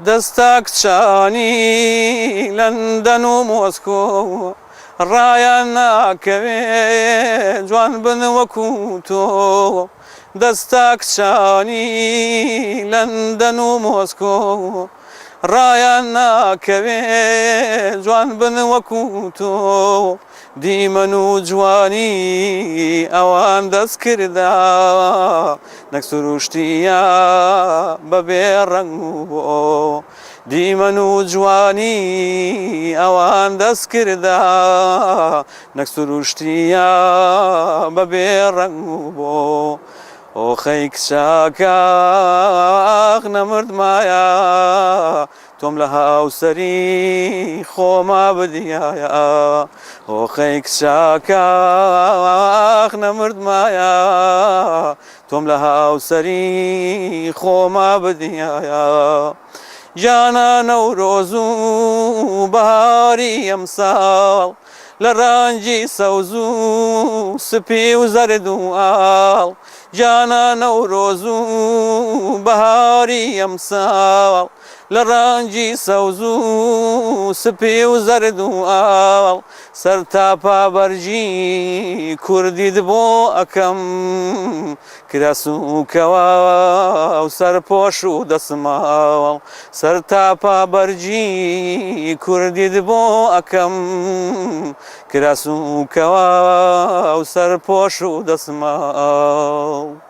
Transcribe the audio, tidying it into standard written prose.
دەستە کچانی لەندەن و مۆسکۆ ڕایان ناکەوێ جوان بن وەکو تۆ. دەستە کچانی لەندەن و مۆسکۆ ڕایان ناکەوێ جوان بن وەکو تۆ. دیمەن و جوانی ئەوان دەستکردە نەک سروشتیە بەبێ ڕەنگ و بۆ. دیمەن و جوانی ئەوان دەستکردە نەک سروشتیە بەبێ ڕەنگ و بۆ. ئۆخەی کچەکە ئاخ نەمردمایە تۆم لە هاوسەری خۆما بدیایە. ئۆخەی کچەکە ئاخ نەمردمایە تۆم لە هاوسەری خۆما بدیایە. گیانە نەورۆز و بەهاری ئەمساڵ لە ڕەنگی سەوز و سپی و زەرد و ئاڵ. گیانە نەورۆز و بەهاری ئەمساڵ لە ڕەنگی سەوز و سپی و زەرد و ئاڵ. سەرتاپا بەرگی کوردیت بۆ ئەکەم کراس و کەوا و سەرپۆش و دەسماڵ. سەرتاپا بەرگی کوردیت بۆ ئەکەم کراس و کەوا و سەرپۆش و دەسماڵ.